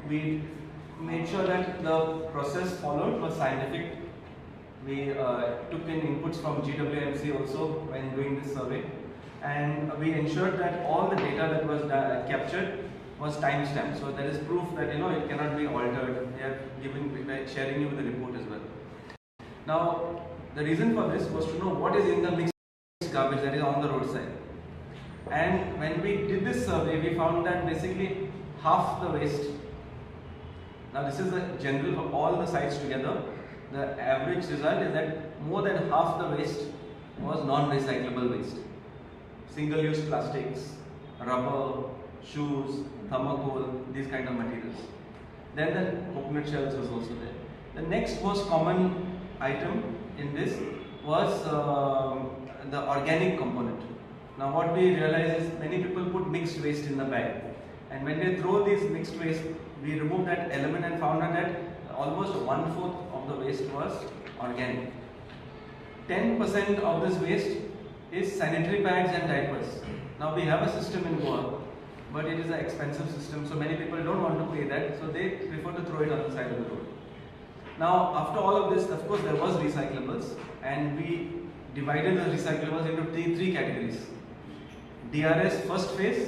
We made sure that the process followed was scientific. We took in inputs from GWMC also when doing this survey, and we ensured that all the data that was captured was timestamped. So there is proof that it cannot be altered. We have given, by sharing you the report as well. Now the reason for this was to know what is in the mixed garbage that is on the roadside. And when we did this survey, we found that basically half the waste. Now this is the general for all the sites together. The average result is that more than half the waste was non-recyclable waste. Single-use plastics, rubber, shoes, thermocol, these kind of materials. Then the coconut shells was also there. The next most common item in this was the organic component. Now what we realize is many people put mixed waste in the bag, and when they throw these mixed waste, we removed that element and found out that almost 1/4 of the waste was organic. 10% of this waste is sanitary pads and diapers. Now we have a system in Goa, but it is an expensive system, so many people don't want to pay that, so they prefer to throw it on the side of the road. Now after all of this, of course there was recyclables, and we divided the recyclables into three categories: DRS first phase,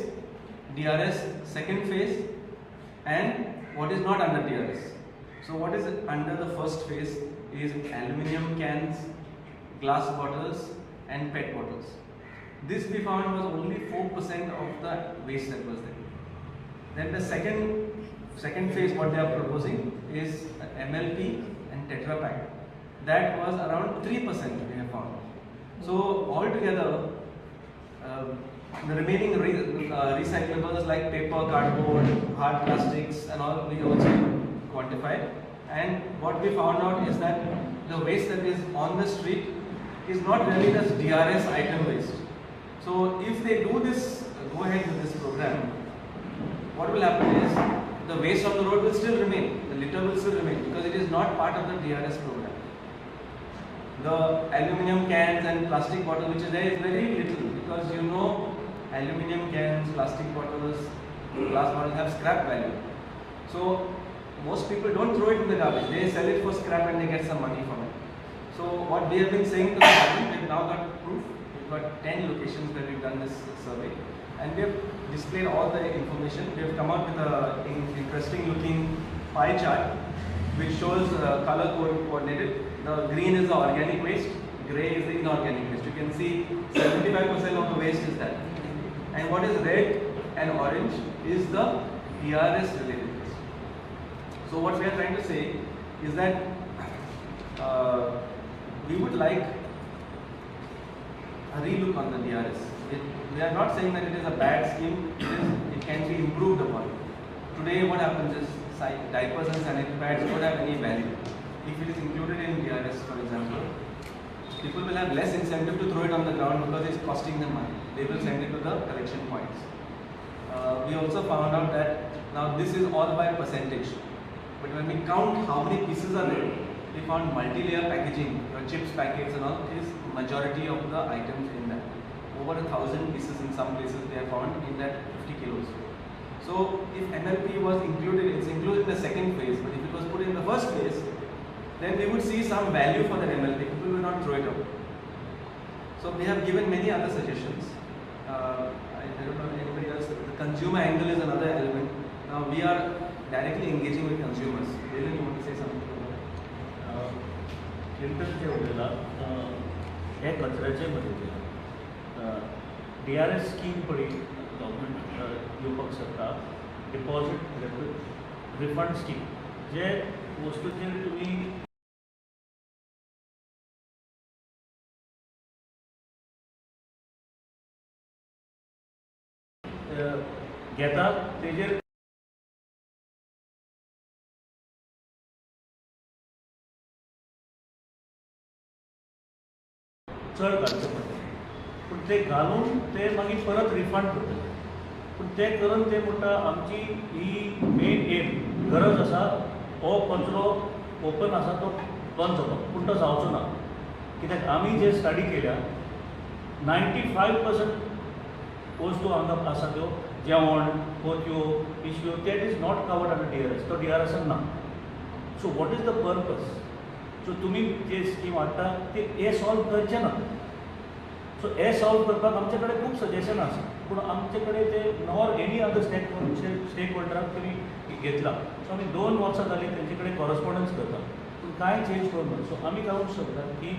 DRS second phase, and what is not under DRS. So what is under the first phase is aluminium cans, glass bottles and PET bottles. This we found was only 4% of the waste that was there. Then the second phase, what they are proposing is MLP and Tetra Pak. That was around 3% we have found. So altogether, the remaining recyclables like paper, cardboard, hard plastics and all, we also quantified. And what we found out is that the waste that is on the street is not really the DRS item waste. So if they do this, go ahead with this program, what will happen is the waste on the road will still remain, the litter will still remain, because it is not part of the DRS program. The aluminium cans and plastic bottle which is there is very little, because aluminium cans, plastic bottles, glass bottles have scrap value. So most people don't throw it in the garbage, they sell it for scrap and they get some money from it. So what we have been saying to the government, we've now got proof, we've got 10 locations where we've done this survey, and we have displayed all the information. We have come out with an interesting looking pie chart which shows color code coordinated. The green is the organic waste, grey is the inorganic waste. You can see 75% of the waste is that. And what is red and orange is the DRS related waste. So what we are trying to say is that we would like a relook on the DRS. We are not saying that it is a bad scheme, it can be improved upon. Today what happens is diapers and sanitary pads don't have any value. If it is included in DRS, for example, people will have less incentive to throw it on the ground because it's costing them money. They will send it to the collection points. We also found out that now this is all by percentage, but when we count how many pieces are there, we found multi-layer packaging, your chips packets and all, is majority of the items in that. Over 1,000 pieces in some places they have found in that 50 kilos. So if MLP was included, it's included in the second phase, but if it was put in the first phase, then we would see some value for that MLP. People will not throw it out. So we have given many other suggestions. I don't know if anybody else. The consumer angle is another element. Now we are directly engaging with consumers. Dylan, you want to say something about that? Clinton जे उलयला हे कचऱ्याचे मध्ये D R S scheme पळय government दिवपाक शकता, deposit refund scheme, जे वस्तूचेर तुमी घेता तेजेर चड घालचें पडटलें, पूण ते घालून ते मागीर परत रिफंड करतले. पूण ते करून ते म्हणटा आमची ही मेन एम गरज आसा, हो कचरो ओपन आसा तो बंद जावपाक, पूण तो जावचो ना. कित्याक आमी जे स्टडी केल्या 95% वस्तू हांगा आसा त्यो जेवण, पोतयो, पिशव्यो, that is not covered under DRS. तो डीआरएसान ना. So what is the purpose? So तुमी जे स्कीम हाडटा ते हे सॉल्व करचे ना. सो हे सॉल्व करपाक आमचे कडेन खूब सजेशन आसा, पूण आमचे कडेन ते nor any other stake होल्डराक तुमी घेतला. सो आमी 2 वर्सां जालीं तेंचे कडेन कॉरस्पॉन्डन्स करता, पूण कांय चेंज करूंक ना. सो आमी काय म्हणूंक शकता की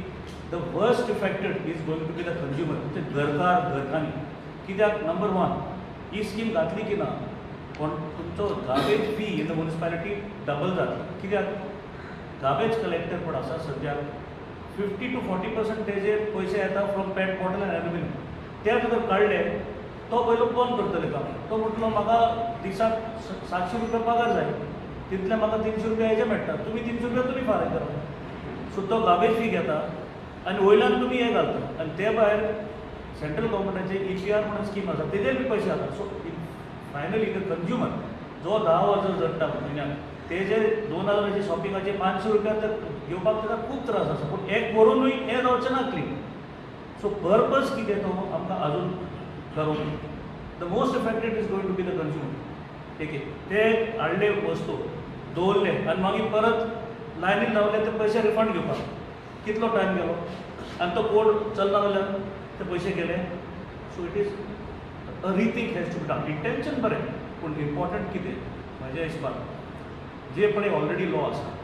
the worst affected is going to be the consumer, म्हणजे घरकार घरकान्नी. कित्याक नंबर 1 ही स्कीम घातली की ना कोण तुमचो garbage fee in the municipality double जातली. कित्याक गार्बेज कलेक्टर पण आसा सद्याक 50 to 40% तेजे पयशे येता from PET bottle and aluminium. ते जर काडले तो पयलो बंद करतले काम. तो म्हटलो म्हाका दिसाक 700 रुपया पगार जाय, तितले म्हाका 300 रुपया हेजे मेळटा, तुमी 300 रुपया तुमी फारीक करा. सो तो गार्बेज फी घेता आनी वयल्यान तुमी हें घालता. आनी ते भायर सेंट्रल गव्हर्मेंटाचे EPR म्हणून स्कीम आसा, तेजेर बी पयशे आसा. सो फायनली the consumer जो 10 हजार जडटा म्हयन्याक, तेजे 2000 शॉपिंगाचे 500 रुपया तर घेवपाक ताका खूब त्रास आसा. पूण एक करुनूय हें जावचें ना क्लीन. सो पर्पज कितें तो आमकां अजून करूंक. The most affected is going to be the consumer. ठीक आहे, ते हाडले वस्तू दवरले आनी मागीर परत लायनीन रावले ते पयशे रिफंड घेवपाक कितलो टायम गेलो आनी तो कोड चलना जाल्यार ते पयशे गेले. So it is a rethink has to be done. Intention बरें, पूण इम्पॉर्टंट कितें म्हाज्या हिशोबान जे पळय ऑलरेडी लॉ आसा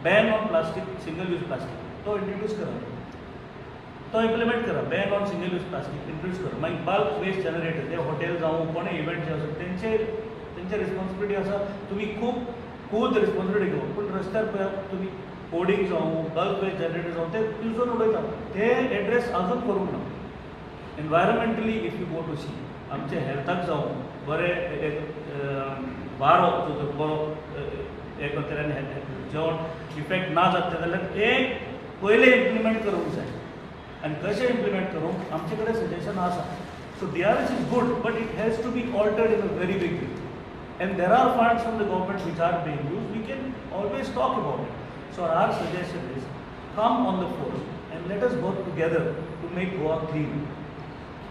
ban on plastic, single use plastic, तो इंट्रोड्यूस करा, तो इम्प्लिमेंट करा. Ban on single use plastic introduce करा. मागीर बल्क वेस्ट जनरेटर जे हॉटेल जावं कोणें इव्हेंट जे आसा तेंचे तेंचे रिस्पॉन्सिबिलिटी आसा. तुमी खूब खूब रिस्पॉन्सिबिलिटी घेवप, पूण रस्त्यार पळयात तुमी होर्डिंग जावं बल्क वेस्ट जनरेटर जावं ते पिजून उडयता, ते एड्रेस अजून करूंक ना. Environmentally if you go to see आमचे हेल्थाक जावं बरें एक वारो जो बरो एक तरेन जेवण इफेक्ट ना जातलें जाल्यार तें पयलें इम्प्लिमेंट करूंक जाय. आनी कशें इम्प्लिमेंट करूंक आमचे कडेन सजेशन आसा. So DRS is good, but it has to be altered in a very big way. And there are funds from the government which are being used. We can always talk about it. So our suggestion is, come on the fore and let us work together to make Goa clean.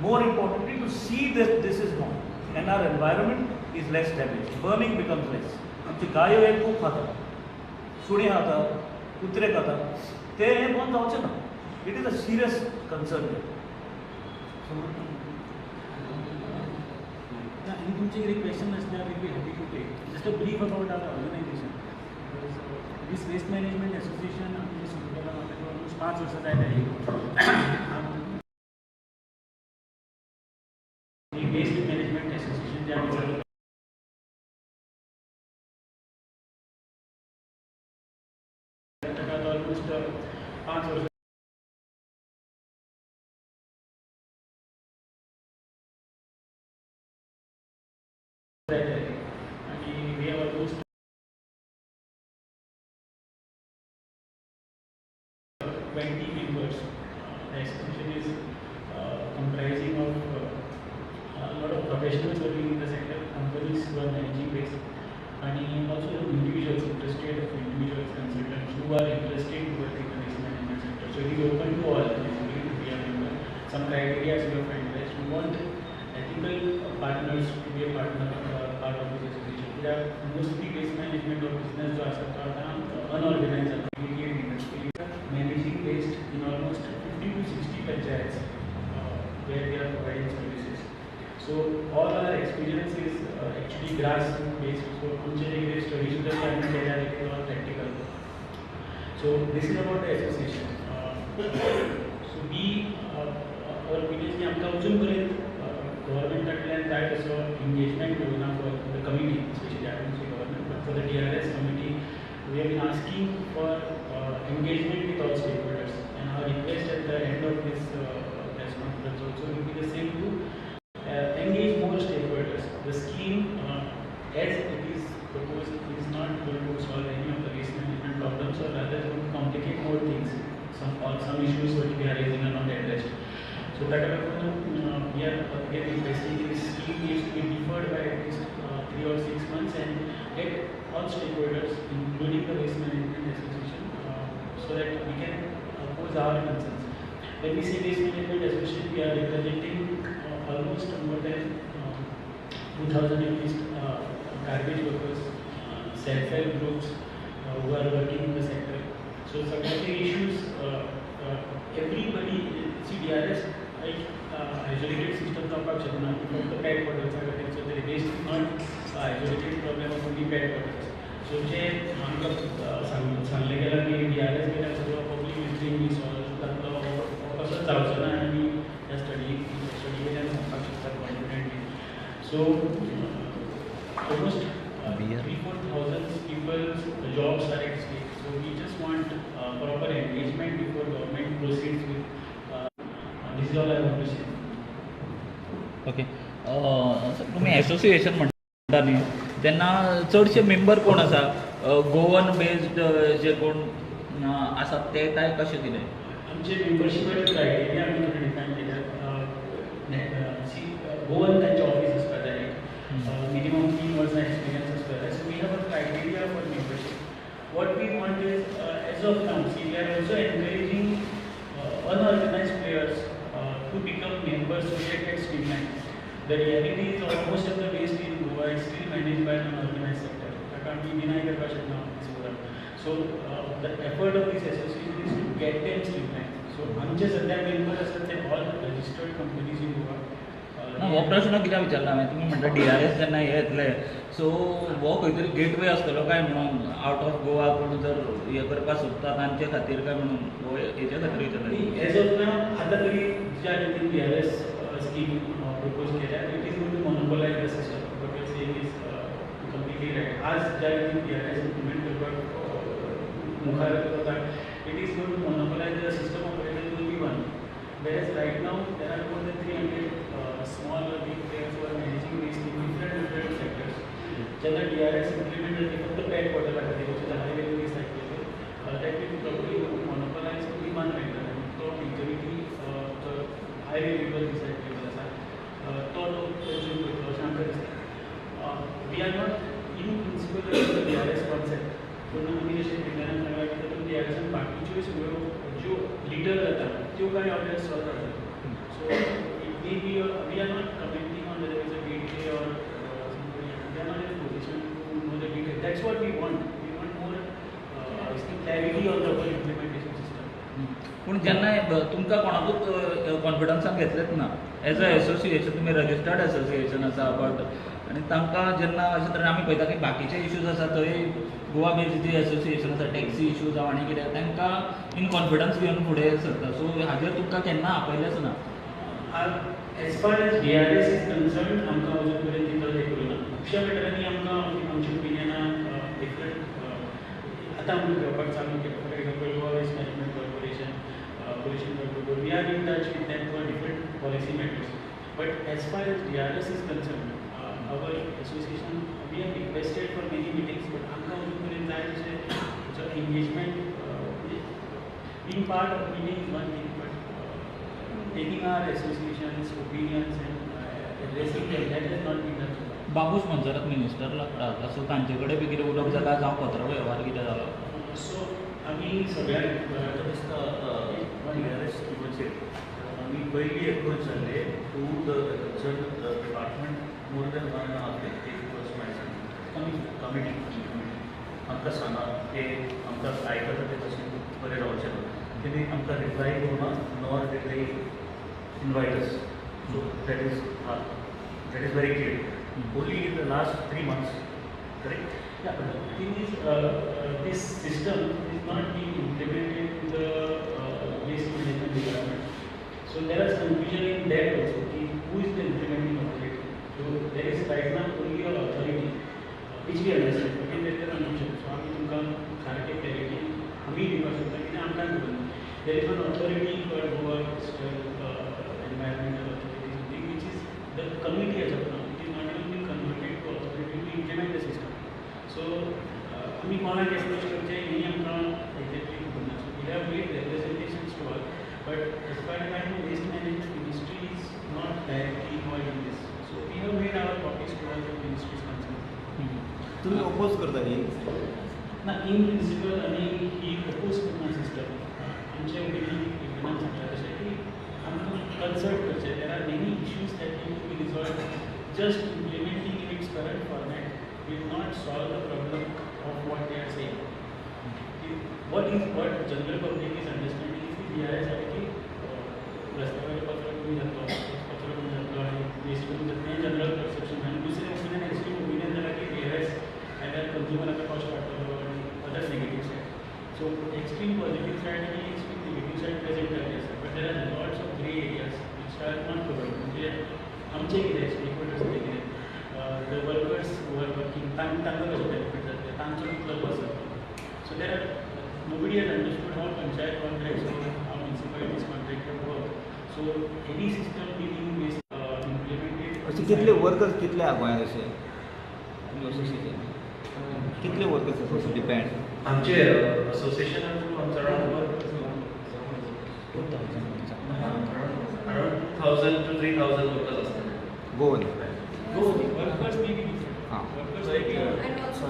More importantly, to see that this is gone and our environment is less damaged. Burning becomes less. आमची गायो हे खूब खाता, सुणी खाता, कुत्रे खाता, ते हे बंद जावचें ना. It is a serious concern. आनी तुमचे कितें क्वेश्चन आसल्यार we'll be happy to take. Just a brief about our organization. This waste management association आमी जे सुरू केलां ताका ऑलमोस्ट 5 वर्सां जायत आयलीं. वेस्ट मॅनेजमेंट एसोसिएशन जे आमी चालू ताका आतां ऑलमोस्ट 5 वर्सां जायत आयलीं. आनी we have almost 20 members. The association is comprising of a lot of professionals working in the sector, companies who are managing waste, and also individuals, interested individuals, consultants who are interested to work in the waste management sector. So it is open to all, basically, to be a member. Some criteria we have finalized. We want ethical partners to be a partner, part of this association. There are mostly waste management or business जो आसा तो आतां unorganized industry managing waste in almost 50 to 60 panchayats where we are providing services. So all our experience is actually grassroots based. So आमचे जे कितें study सुद्दां आमी केल्या ते all practical. So this is about the association. So we our opinion की आमकां अजून पर्यंत गव्हर्मेंटांतल्यान जाय तसो engagement मेळूना for the committee, especially I don't say government but for the DRS committee. We have been asking for engagement with all stakeholders, and our request at the end of this press conference also will be the same, to engage more stakeholders. The scheme as it is proposed is not going to solve any of the waste management problems, or rather is going to complicate more things. Some issues which we are raising are not addressed. So that we are again requesting this scheme needs to be deferred by at least 3 or 6 months and get all stakeholders, including the Waste Management Association, so that we can pose our concerns. When we say Waste Management Association, we are representing almost more than 2,000 at least garbage workers, self help groups who are working in the sector. So सगळ्याचे issues everybody see DRS एक isolated system जावपाक शकना की फक्त pet बॉटल्सा खातीर. So the waste is not isolated problem of only PET bottles. So जे आमकां सांगलें गेलां की डीआरएस केल्यार सगळो पब्लीक लिटरींग बी सॉल्व जातलो, हो कसोच जावचो ना आनी आमी ह्या स्टडी वयल्यान सांगपाक शकता confidently. So almost 3-4 thousand people's jobs are at stake. So we just want proper engagement before government proceeds with. This is all I want to say. Okay, तुमी एसोसिएशन म्हणटा न्ही, तेन्ना चडशे मेंबर कोण आसा? गोवन बेस्ड जे कोण आसात ते काय कशें कितें? आमचे मेंबरशिपाचे क्रायटेरिया आमी थोडे डिफायन केल्यात. सी, गोवन तांचे ऑफीस आसपाक जाय, मिनिमम 3 वर्सां एक्सपिरियन्स आसपाक जाय. So we have a criteria for membership. What we want is, as of now, see, we are also encouraging unorganized players to become members so that get streamlined. The reality is almost of the waste in Goa is still managed by unorganized sector. ताका आमी deny करपाक शकना this forum. So the effort of this association is to get them streamlined. So आमचे सध्या member आसात ते all registered companies in Goa. ना, हो प्रश्न कित्याक विचारला हांवें, तुमी म्हणटा डी आर एस जेन्ना हे येतले, सो हो खंय तरी गेटवे आसतलो काय म्हणून, आवट ऑफ गोवा कोण जर हे करपाक सोदता तांचे खातीर काय म्हणून, हो हेच्या खातीर विचारला. एज ऑफ नाव आतां तरी ज्या रितीन डीआरएस स्कीम प्रपोज केल्या, it is going to monopolize the system. What you saying is completely right. आज ज्या रितीन डीआरएस इम्प्लिमेंट करपाक मुखार वता, it is going to monopolize the system. Operator will be one, whereas right now there are more than 300 small or big players who are managing waste in different different sectors. जेन्ना DRS implement जातली फक्त pet बॉटला खातीर, which is high value recyclable, that will probably monopolize only one vendor आनी तो majority जो हाय valuable recyclable आसा तो लोक कंज्यूम करतलो अशें आमकां दिसता. We are not in principle the DRS concept, पूण आमी जशें बिल्डरान सांगलां की तातूंत डीआरएसान बाकीच्यो सगळ्यो ज्यो लिटर जाता त्यो कांय ऑर्डर्स सॉल्व जाता. So it may be, we are not commenting on whether it's a gateway or somebody. We are not in a position to know the detail. That's what we want. We want more clarity on the whole implementation system. पूण जेन्ना तुमकां कोणाकूच कॉन्फिडन्सान घेतलेच ना as a association, तुमी registered association आसा, but आनी तांकां जेन्ना अशें तरेन आमी पळयता की बाकीचे इश्यूज आसा थंय गोवा बेस्ड जी एसोसिएशन आसा, टॅक्सी इश्यू जावं आनी कितें, तांकां इन कॉन्फिडन्स घेवन फुडें सरता. सो हाजेर तुमकां केन्ना आपयलेंच ना? As far as DRS is concerned, आमकां अजून पर्यंत तितलो हें करूं ना. खुबश्या मॅटरांनी आमकां आमची ओपिनियनां डिफरंट आतां आमकां घेवपाक चालू केलें. For example, Goa Waste Management Corporation, Pollution Control Board, we are in touch with them for different policy matters. But as far as DRS is concerned, our association, we have requested for many meetings, but आमकां अजून पर्यंत जाय तशें जो engagement, being part of meeting is one thing, but taking our association's opinions and addressing them, that has not been done so far. Babush Monserrate minister लागता, so तांचे कडेन बी कितें उलोवप जाता जावं पत्र वेव्हार कितें जालो? सो आमी सगळ्यांक म्हाका दिसता डीआरएस स्किमाचेर आमी पयली एप्रोच जाल्ले to the concern department more than one and half year. It was my committee आमकां सांगा ते आमकां आयकता ते तशें बरें रावचें ना. तेणी आमकां रिप्लाय करूं ना, nor did they invite us. So that is very clear. Only in the last 3 months, correct? Yeah, but the thing is, this system is not being implemented in the waste management department. So there is confusion in that also, ki who is the implementing authority. So there is right now only an authority, which we understand. Again, there is a confusion. So आमी तुमकां सारकें clarity आमी दिवपाक शकता कित्याक आमकां खबर ना. There is one authority called Goa Coastal Environmental Authority, something which is the committee as of now. It is not even been converted to authority to implement the system. So आमी कोणाक approach करचें हें आमकां exactly खबर ना. So we have made representations to all, but as far as I know, waste management ministry is not directly involved in this. So we have made our copies to all the ministries concerned. तुम्ही oppose करता ही? ना, in principle आमी ही oppose करना system. आमचे opinion opinion सांगला तशें की आमकां कन्सल्ट करचें. There are many issues that need to be resolved. Just implementing in its current format will not solve the problem of what they are saying. What general public is understanding is की DRS जाले की रस्त्या वयलो कचरो कमी जातलो, कचरो कमी जातलो आनी वेस्ट कमी जातलो हें जनरल परसेप्शन. आनी दुसरें ओपिनियन, एक्स्ट्रीम ओपिनियन जाला की DRS आयल्यार कंज्युमराचो कॉस्ट वाडटलो आनी other negative side. So extreme positive side आनी एक्स्ट्रीम नेगेटीव सायड प्रेजेंट जाल्ली आसा, but there are lots of grey areas which are not covered. म्हणजे आमचें कितें स्टेक होल्डर्साचें कितें, the workers who are working तांकां कशें बेनिफीट जातलें, तांचो कितलो लॉस जातलो. So there are nobody has understood how panchayat contracts work, how municipalities contract work. So any system dealing with implemented. अशे कितले वर्कर्स कितले आहा गोंयांत अशे असोसिएशन कितले वर्कर्स आसा डिपेंड आमचे असोसिएशना थ्रू आमचो around 2000 around 2000 to 3000 workers आसतले. Goan workers may be different. Workers may be And also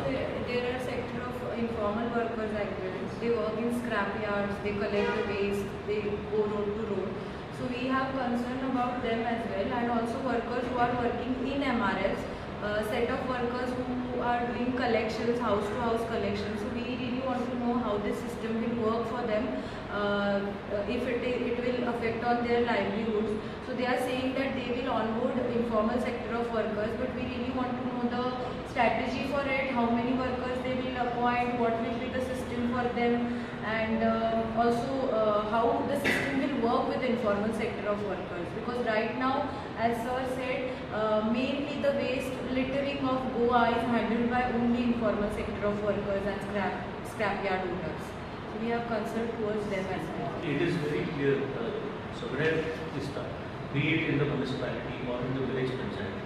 there are sector of informal workers as well. They work in scrap yards, they collect the waste, they go road to road. So we have concern about them as well, and also workers who are working in MRFs, set of workers who are doing collections, house to house collections. So we really want to know how this system will work for them, if it will affect on their livelihoods. So they are saying that they will onboard informal sector of workers, but we really want to know the strategy for it, how many workers they will appoint, what will be the system for them, and also how the system will work with informal sector of workers. Because right now, as sir said, mainly the waste littering of Goa is handled by only informal sector of workers and scrapyard owners. So we have concern towards them as well. It is very clear, सगळे दिसता, be it in the municipality or in the village panchayat,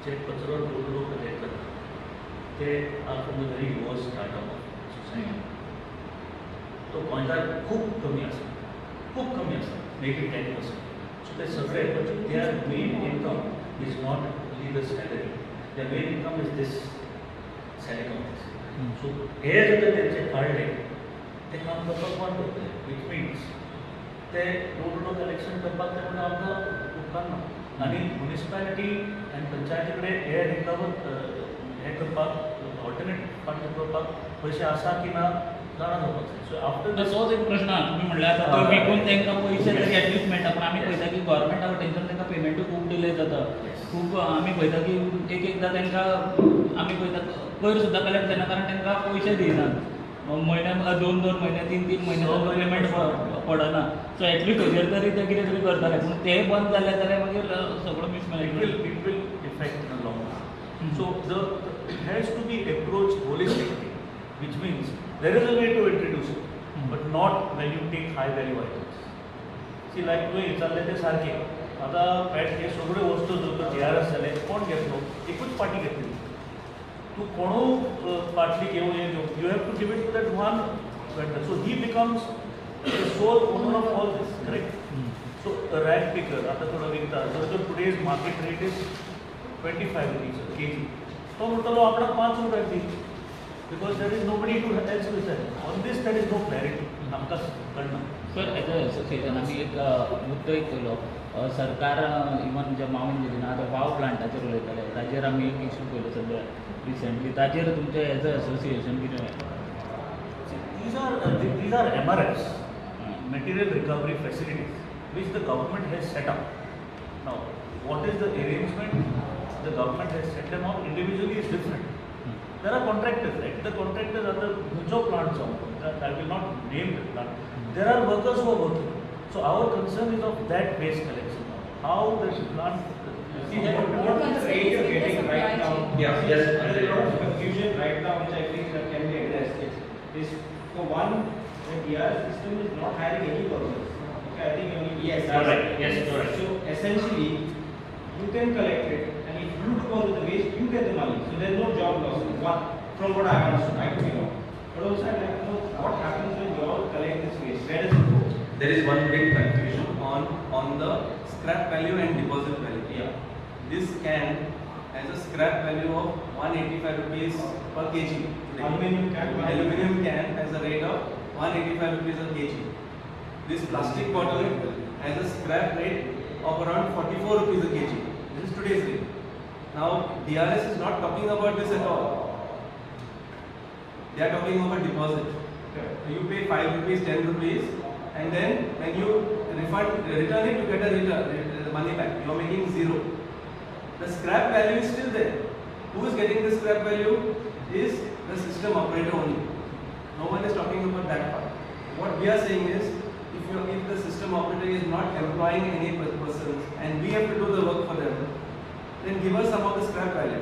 जे कचरो door to door collect करता ते are from the very lowest strata of society. तो गोंयकार खूब कमी आसा, खूब कमी आसा, may be 10%. सो ते सगळे their main income is not only the salary, their main income is this selling of this. So हे जर तेंचे काडले ते काम करपाक बंद करतले, which means ते डोर टू डोर कलेक्शन करपाक ते म्हणटा आमकां उपकारना. आनी म्युनिसिपालिटी आनी पंचायती कडेन हे रिकवर हें करपाक ऑल्टरनेट फंड करपाक पयशे आसा की ना जाणा जावपाक जाय. सो आफ्टर तोच एक प्रश्न आहा, तुमी म्हणल्यार आतां तो विकून तांकां पयशे तरी एटलिस्ट मेळटा, पूण आमी पळयता की गोवोरमेंटा वटेनच्यान तांकां पेमेंटूय खूब डिले जाता. खूब आमी पळयता की एक एकदां तांकां आमी पळयता कर सुद्दां कलेक्ट जायना, कारण तांकां पयशे दिनात. म्हयन्याक 2-2 म्हयने 3-3 म्हयने पेमेंट पडना. सो एटलिस्ट हेजेर तरी ते कितें तरी करताले, पूण ते बंद जाले जाल्यार मागीर सगळो mismanagement. It will affect in a long run. So it has to be approached holistically, which means there is a way to introduce it, but not when you take high value items. See, like तुवें विचारलें तें सारकें. आतां pet हे सगळ्यो वस्तू जर DRS जाले कोण घेतलो, एकूच पार्टी घेतली. तूं कोणू पाटली घेवन हें घेवन you have to give it to that one vendor. So he becomes the sole owner of all this, correct? So rag picker आतां थोडो विकता, जर तर today's market rate is 25 rupees kg, तो म्हणटलो आपणाक 5 रुपया दी, because there is nobody to else to sell. On this there is no clarity, आमकां कळना. सर, एज अ एसोसिएशन आमी एक मुद्दो एक केलो, सरकार इवन जे मावन दिना आतां वाव प्लांटाचेर उलयताले, ताजेर आमी एक इशू पयलो सद्या रिसेंटली, ताजेर तुमचें एज अ एसोसिएशन कितें? These are MRFs, material recovery facilities, which the government has set up. Now, what is the arrangement the government has set them up individually is different. There are contractors, right? The contractors are the Gunjo plants, I will not name the plant. There are workers who are working. So our concern is of that waste collection now. How the plant... See, what is the rate you are getting right now? Yeah, yes. There is a lot of confusion right now which I think that can be addressed. Is for one, the DRS system is not hiring any workers. Okay, I think only... Yes, correct. Yes, correct. So essentially, you can collect it, and if you deposit the waste, you get the money. So there is no job loss. One, from what I understood, I could be wrong. But also I'd like to know what happens when you all collect this waste. Where does it go? There is one big confusion on the scrap value and deposit value. Yeah. This can has a scrap value of 185 rupees per kg. Aluminum can. Aluminum can has a rate of 185 rupees a kg. This plastic bottle has a scrap rate of around 44 rupees a kg. This is today's rate. Now DRS is not talking about this at all. They are talking about deposit. So you pay 5 rupees, 10 rupees, and then when you return it, you get a return, the money back. You are making zero. The scrap value is still there. Who is getting the scrap value is the system operator only. No one is talking about that part. What we are saying is, if the system operator is not employing any persons and we have to do the work for them, then give us some of the scrap value.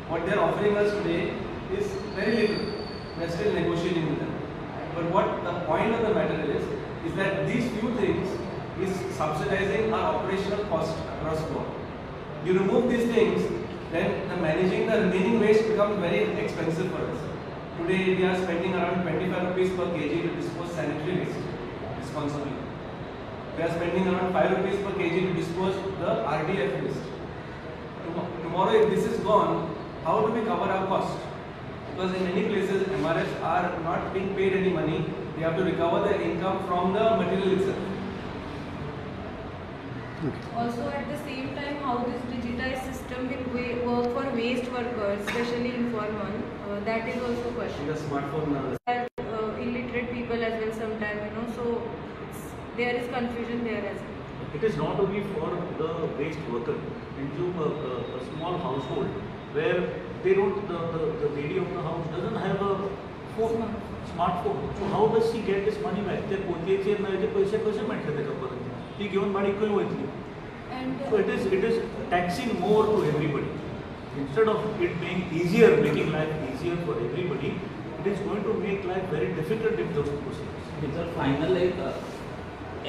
What they are offering us today is very little. We are still negotiating with them. But what the point of the matter is that these few things is subsidizing our operational cost across board. You remove these things, then the managing the remaining waste becomes very expensive for us. Today we are spending around 25 rupees per kg to dispose sanitary waste responsibly. We are spending around 5 rupees per kg to dispose the RDF waste. Tomorrow if this is gone, how do we cover our cost? Because in many places MRFs are not being paid any money. They have to recover their income from the material itself. Also at the same time, how this digitized system will work for waste workers, especially informal, that is also a question. The smartphone now. Illiterate people as well sometimes, you know, so there is confusion there as well. It is not only for the waste worker. Into a small household where they don't, the lady of the house doesn't have a phone, smartphone. So how does she get this money back? ते पोतयेचेर ना ते पैसे कशे मेळटले ताका परत? ती घेवन बारीक खंय वयतली? So it is taxing more to everybody. Instead of it being easier, making life easier for everybody, it is going to make life very difficult if those proceeds. It's a final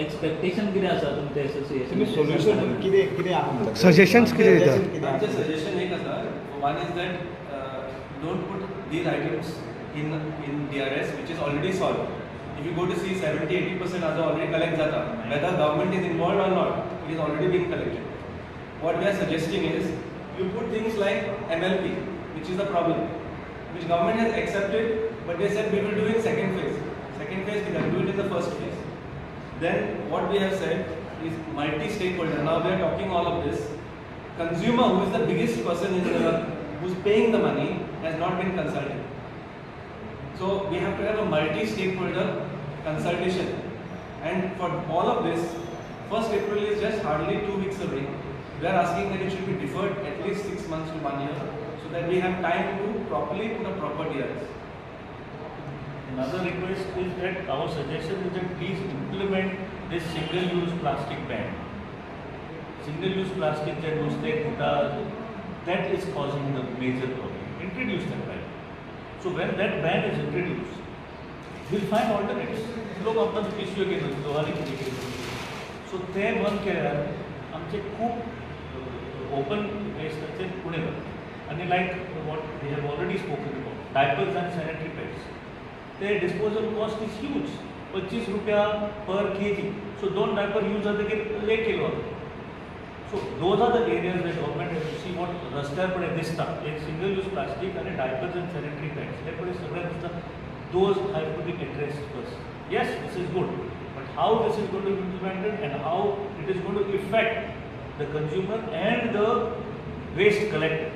expectation कितें आसा तुमचे association? तुमी solution कितें कितें आहा? Suggestions कितें दिता? आमचें सजेशन एक आसा. One is that don't put these items in DRS, which is already solved. If you go to see 70-80% are already collect jata. Whether government is involved or not, it is already being collected. What we are suggesting is you put things like MLP, which is a problem, which government has accepted, but they said we will do in second phase. Second phase, we can do it in the first phase. Then what we have said is multi-stakeholder. Now we are talking all of this. Consumer, who is the biggest person in the, who is paying the money, has not been consulted. So we have to have a multi-stakeholder consultation. And for all of this, 1st April is just hardly 2 weeks away. We are asking that it should be deferred at least 6 months to 1 year, so that we have time to properly put a proper DRS. Another request is that our suggestion is that please implement this single-use plastic ban. Single-use plastic that नुस्तें कुटा, that is causing the major problem. Introduce that ban. So when that ban is introduced, we'll find alternates. लोक आपणाक पिशव्यो घेवन वयतलो आनी कितें कितें. So ते बंद केल्यार आमचे खूब ओपन वेस्टाचेर उणें जाता. आनी like what we have already spoken about, diapers and sanitary pads. ते डिस्पोजल कॉस्ट is huge, 25 रुपया पर kg. सो 2 डायपर यूज जातकीर 1 किलो जाता. So those are the areas where government has to see what रस्त्यार पळय दिसता. एक single use plastic आनी diapers आनी सॅनिटरी पॅड्स हे पळय सगळें दिसता. Those have to be addressed first. Yes, this is good, but how this is going to be implemented and how it is going to affect the consumer and the waste collector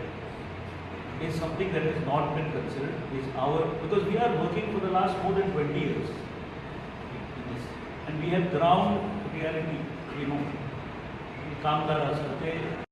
is something that has not been considered. Is our, because we are working for the last more than 20 years in this, and we have ground reality. We know कामदार आसा ते